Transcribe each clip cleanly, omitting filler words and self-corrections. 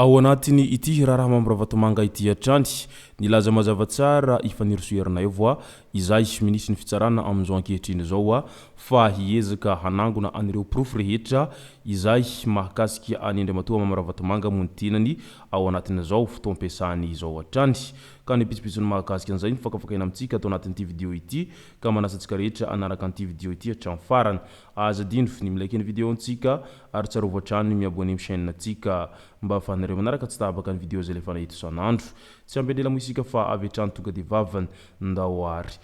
Ao anatin'ny ity raharaha Mamy Ravatomanga ity hatrany, nilaza mazava tsara i Fanirisoa Ernaivo, izay minisitry ny fitsarana amin'izao ankehitriny izao, fa hiezaka hanangona an'ireo porofo rehetra izay mahakasika an'i Andriamatoa Mamy Ravatomanga moa ny tenany ao anatin'izao fotoam-piasany izao hatrany. Ka ny pitsopitsony mahakasika an'izay no fakafakaina amintsika ato anatin'ity video ity ka manasa antsika rehetra hanaraka an'ity video ity hatramin'ny farany. Aza adino ny mi-like ny video antsika ary tsarovy hatrany ny mi-abonner amin'ny chaîne antsika mba ahafahanareo manaraka tsy tapaka ny video izay alefana eto isan'andro. Tsy ampy an'ela moa isika fa avy hatrany tonga dia vavany. Ndao ary.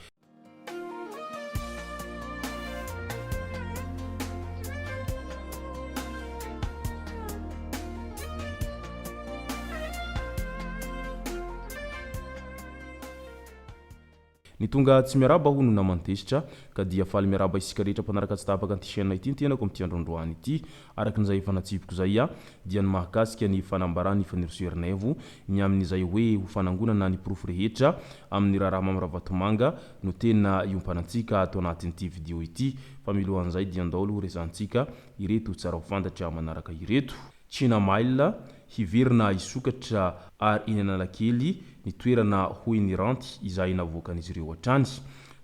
Ny tonga tsy miarahaba hono naman'ny tezitra ka dia faly miarahaba isika rehetra mpanaraka tsy tapaka an'ity chaîne ity ny tenako amin'ity andro androany ity. Araka ny izay efa natsipiko izay dia ny mahakasika ny fanambaran'i Fanirisoa Ernaivo ny amin'izay hoe ho fanangonana ny porofo rehetra amin'ny raharaha Mamy Ravatomanga no tena iompanantsika ato anatin'ity video ity. Fa milohan'izay dia ndao aloha resahantsika ireto tsara ho fantatra manaraka ireto. China Mile, hiverina hisokatra ary eny Analakely ny toerana hoy ny ranty izay navoakan'izy ireo hatrany.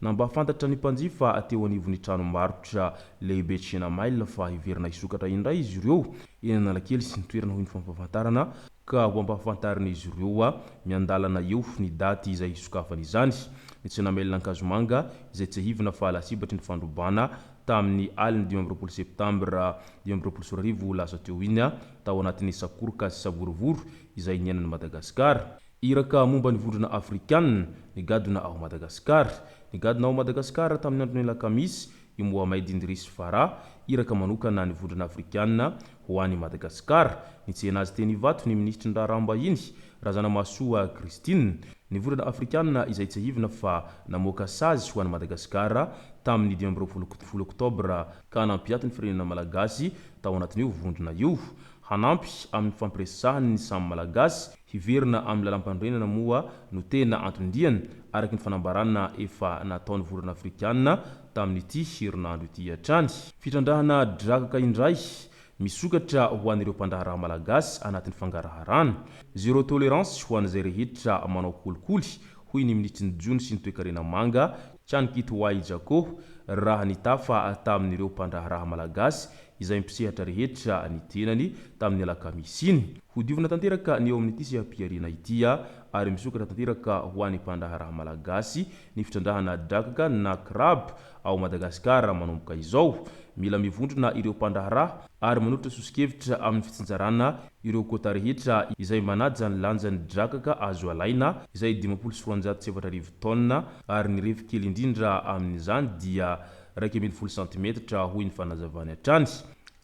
Nampahafantatra ny mpanjifa teo anivon'ny tranombarotra lehibe China Mile fa hiverina hisokatra indray izy ireo eny Analakely sy ny toerana hoy ny fampahafantarana ka ho ampahafantarin'izy ireo miandalana eo ny daty izay hisokafany izany. Ny China Mile Ankazomanga izay tsiahivina fa lasibatry ny fandrobana tamin'ny alin'ny 25 septambra 2025 lasa teo iny tao anatin'ny sakoroka sy savorovoro izay niainan'i Madagasikara. Iraka momba ny Vondrona Afrikanina, nigadona ao Madagasikara. Nigadona ao Madagasikara tamin'ny andron'ny alakamisy i Mohamed Indris Farah, iraka manokana ny Vondrona Afrikanina ho an'i Madagasikara. Nitsena azy teny Ivato ny minisitry ny Raharaham-bahiny, Razanamahasoa Christine. Ny Vondrona Afrikanina izay tsiahivina fa namoaka sazy ho an'i Madagasikara tamin'ny 25 oktobra ka nampiato ny firenena malagasy tao anatin'io vondrona io. Hanampy amin'ny fampiresahany ny samy Malagasy hiverina amin'ny lalampanorenana moa no tena anton-diany, araka ny fanambarana efa nataon'ny Vondrona Afrikanina tamin'ity herinandro ity hatrany. Fitrandrahana drakaka indray misokatra ho an'ireo mpandraharaha malagasy anatin'ny fangaraharana. Zéro tolérance ho an'izay rehetra manao kolikoly, hoy ny minisitry ny Jono sy ny Toekarena Manga, Chan Kit Wai Jako, raha nitafa tamin'ireo mpandraharaha malagasy izay mpisehatra rehetra ny tenany tamin'ny alakamisy iny. Hodiovina tanteraka ny eo amin'ity seha-pihariana ity ary misokatra tanteraka ho an'ny mpandraharaha malagasy ny fitrandrahana drakaka na crabe ao Madagasikara manomboka izao. Mila mivondrona ireo mpandraharaha ary manolotra soso-kevitra amin'ny fitsinjarana ireo quota rehetra izay manaja ny lanjan'ny drakaka azo alaina izay 250 taonina ary ny refy kely indrindra amin'izany dia 11 santimetatra hoy ny fanazavany hatrany.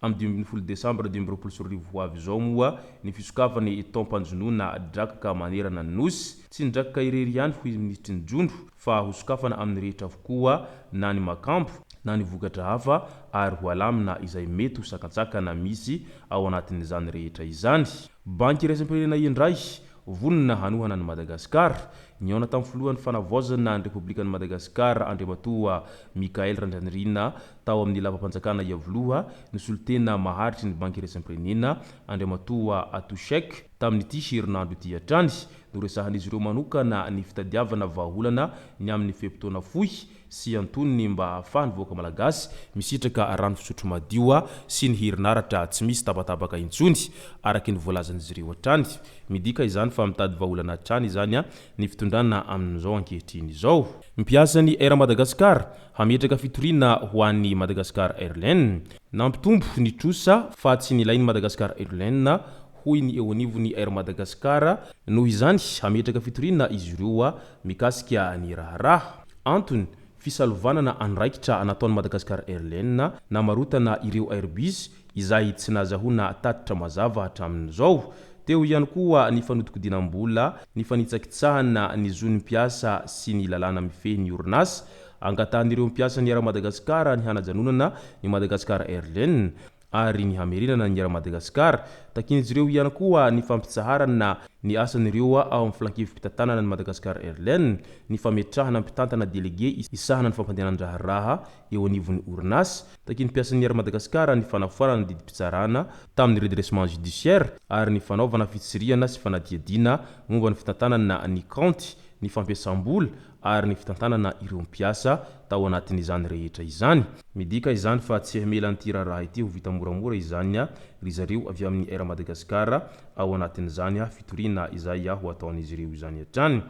Amin'ny 15 desambra 2025 ho avy izao moa ny fisokafan'ny taom-panjonoana drakaka manerana ny Nosy. Tsy ny drakaka irery ihany hoy ny minisitry ny jono fa hosokafana amin'ny rehetra avokoa na ny makambo na ny vokatra hafa ary ho alamina izay mety ho sakantsakana misy ao anatin'izany rehetra izany. Banky iraisam-pirenena indray vonona hanohana an'i Madagasikara. Nihaona tamin'ny filohan'ny Fanavaozana ny Repoblikan'i Madagasikara, Andriamatoa Michaël Randrianirina, tao amin'ny lapam-panjakana Iavoloha, ny solontena maharitry ny Banky iraisam-pirenena, Andriamatoa Atouchek, tamin'ity herinandro ity hatrany. Noresahan'izy ireo manokana ny fitadiavana vahaolana ny amin'ny fe-potoana fohy sy antonony mba hahafahan'ny vahoaka malagasy misitraka rano fisotro madio sy ny herinaratra tsy misy tapatapaka intsony, araka ny voalazan'izy ireo hatrany. Midika izany fa mitady vahaolana hatrany izany ny fitondrana amin'izao ankehitriny izao. Mpiasa ny Air Madagascar hametraka fitoriana ho an'ny Madagascar Airlines. Nampitombo ny trosa fa tsy nilain'ny Madagascar Airlines hoy ny eo anivon'ny Air Madagascar. Noho izany, hametraka fitoriana izy ireo mikasika ny raharaha. Antony, fisalovanana andraikitra nataon'ny Madagascar Airlines namarotana ireo Airbus izay tsy nahazahoana tatitra mazava hatramin'izao. Teo ihany koa ny fanodikodinam-bola, ny fanitsakitsahana ny zon'ny mpiasa sy ny lalàna mifehy ny orinasa. Angatahan'ireo mpiasan'ny Air Madagascar ny hanajanonana ny Madagascar Airlines. ary ny hamerenana ny Air Madagascar. Takian'izy ireo ihany koa ny fampitsaharana ny asan'ireo ao amin'ny filankevi-pitantanana ny Madagascar Airlines, ny fametrahana mpitantana delege hisahana ny fampandehanan-draharaha eo anivon'ny orinasa. Takian'ny mpiasan'ny Air Madagascar ny fanafoanana ny didim-pitsarana tamin'ny redressement judiciaire ary ny fanaovana fitsirihana sy fanadihadiana momba ny fitantanana ny kaonty, ny fampiasam-bola ary ny fitantanana ireo mpiasa tao anatin'izany rehetra izany. Midika izany fa tsy hamela an'ity raharaha ity ho vita moramora izany ry zareo avy amin'ny Air Madagascar ao anatin'izany fitoriana izay ho ataon'izy ireo izany hatrany.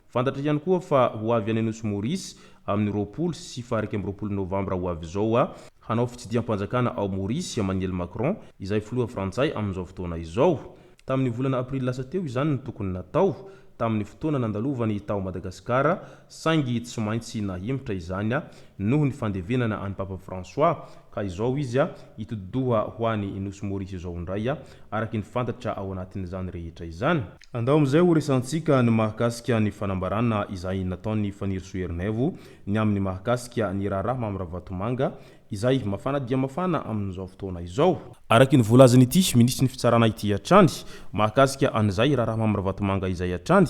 Fantatra ihany koa fa ho avy any Nosy Maurice amin'ny 20 sy faha 21 novambra ho avy izao hanao fitsidiham-panjakana ao Maurice Emmanuel Macron izay filoha frantsay amin'izao fotoana izao. Tamin'ny volana aprily lasa teo izany no tokony natao, tamin'ny fotoana nandalovany tao Madagasikara, saingy tsy maintsy nahemotra izany noho ny fandevenana an'i Papa François, ka izao izy hitodi-doha ho any Nosy Maurice izao indray, araka ny fantatra ao anatin'izany rehetra izany. Andao amin'izay ho resahantsika ny mahakasika ny fanambarana izay nataon'i Fanirisoa Ernaivo ny amin'ny mahakasika ny raharaha Mamy Ravatomanga izay mafana dia mafana amin'izao fotoana izao. Araka ny voalazan'ity minisitry ny fitsarana ity hatrany, mahakasika an'izay raharaha Mamy Ravatomanga izay hatrany,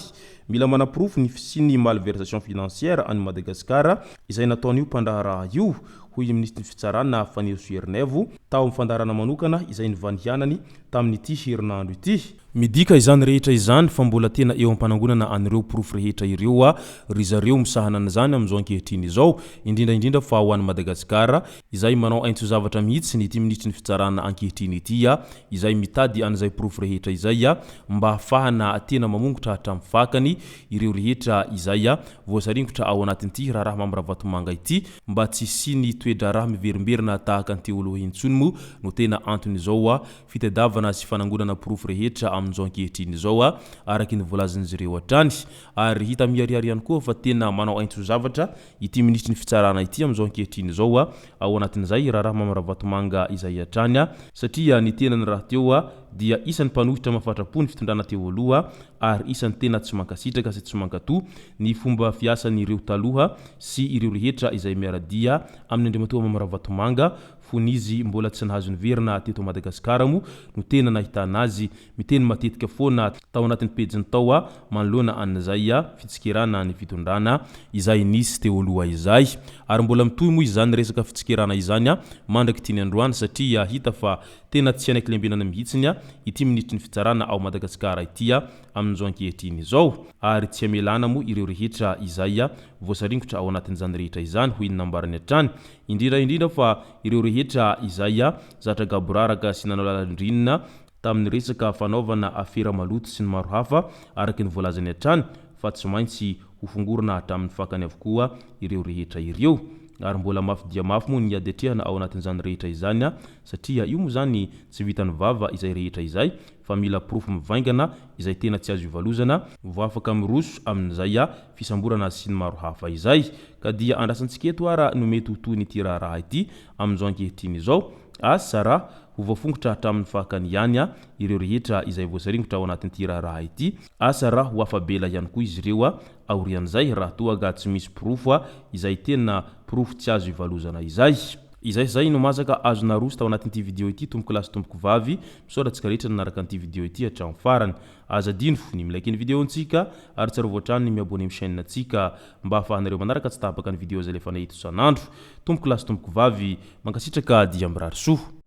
mila manaporofo ny fisian'ny malversation financière any Madagasikara izay nataon'io mpandraharaha io, hoy ny minisitry ny fitsarana Fanirisoa Ernaivo tao amin'ny fandaharana manokana izay nivanihanany tamin'ity herinandro ity. Midika izany rehetra izany fa mbola tena eo am-panangonana an'ireo porofo rehetra ireo ry zareo misahana an'izany amin'izao ankehitriny izao, indrindra indrindra fa ho an'i Madagasikara izay manao aintso-zavatra mihitsy ity minisitry ny fitsarana ankehitriny ity izay mitady an'izay porofo rehetra izay mba hahafahana tena mamongotra hatramin'ny fakany ireo rehetra izay voasaringotra ao anatin'ity raharaha Mamy Ravatomanga ity mba tsy hisian'ny toe-draharaha miverimberina tahaka ny teo aloha intsony moa no tena anton'izao fitadiavana sy fanangonana porofo rehetra amin'izao ankehitriny izao, araka ny voalazan'izy ireo hatrany. Ary hita miharihary ihany koa fa tena manao aintso-zavatra ity minisitry ny fitsarana ity amin'izao ankehitriny izao ao anatin'izay raharaha Mamy Ravatomanga izay hatrany, satria ny tenany rahateo dia isan'ny mpanohitra mahafatra-po ny fitondrana teo aloha ary isan'ny tena tsy mankasitraka sy tsy mankato ny fomba fiasan'ireo taloha sy ireo rehetra izay miara-dia amin'ny Andriamatoa Mamy Ravatomanga Fony izy mbola tsy nahazo niverina teto Madagasikara moa no tena nahitana azy miteny matetika foana tao anatin'ny pejiny tao manoloana an'izay fitsikerana ny fitondrana izay nisy teo aloha izay. Ary mbola mitohy moa izany resaka fitsikerana izany mandrak'ity ny androany satria hita fa tena tsy hanaiky lembenana mihitsiny ity minisitry ny fitsarana ao Madagasikara ity amin'izao ankehitriny izao ary tsy hamelana moa ireo rehetra izay voasaringotra ao anatin'izany rehetra izany hoy ny nambarany hatrany. Indrindra indrindra fa ireo rehetra izay zatra gaboraraka sy nanao lalan-driana tamin'ny resaka fanaovana afera maloto sy ny maro hafa araka ny voalazany hatrany fa tsy maintsy hofongorina hatramin'ny fakany avokoa ireo rehetra ireo. Ary mbola mafy dia mafy moa ny ady atrehana ao anatin'izany rehetra izany satria io moa izany tsy vitan'ny vava izay rehetra izay fa mila porofo mivaingana izay tena tsy azo ivalozana vao afaka miroso amin'izay fisamborana sy ny maro hafa izay. Ka dia andrasantsika eto ara no mety ho tohin'ity raharaha ity amin'izao ankehitriny izao. Asa raha ho voafongotra hatramin'ny fakany ihany ireo rehetra izay voasaringotra ao anatin'ity raharaha ity. Asa raha ho afa-bela ihany koa izy ireo aorian'izay raha toa ka tsy misy porofo izay tena porofo tsy azo ivalozana izay. Izay izay no mazaka azo naroso tao anatin'ity video ity tompoko lahy sy tompoko vavy. Misaotra antsika rehetra nanaraka an'ity video ity hatramin'ny farany. Aza adino ny mi-like ny video-ntsika ary tsarovy hatrany ny mi-abonner amin'ny chaîne-ntsika mba ahafahanareo manaraka tsy tapaka ny video izay alefanay eto isan'andro. Tompoko lahy sy tompoko vavy, mankasitraka dia mirary soa.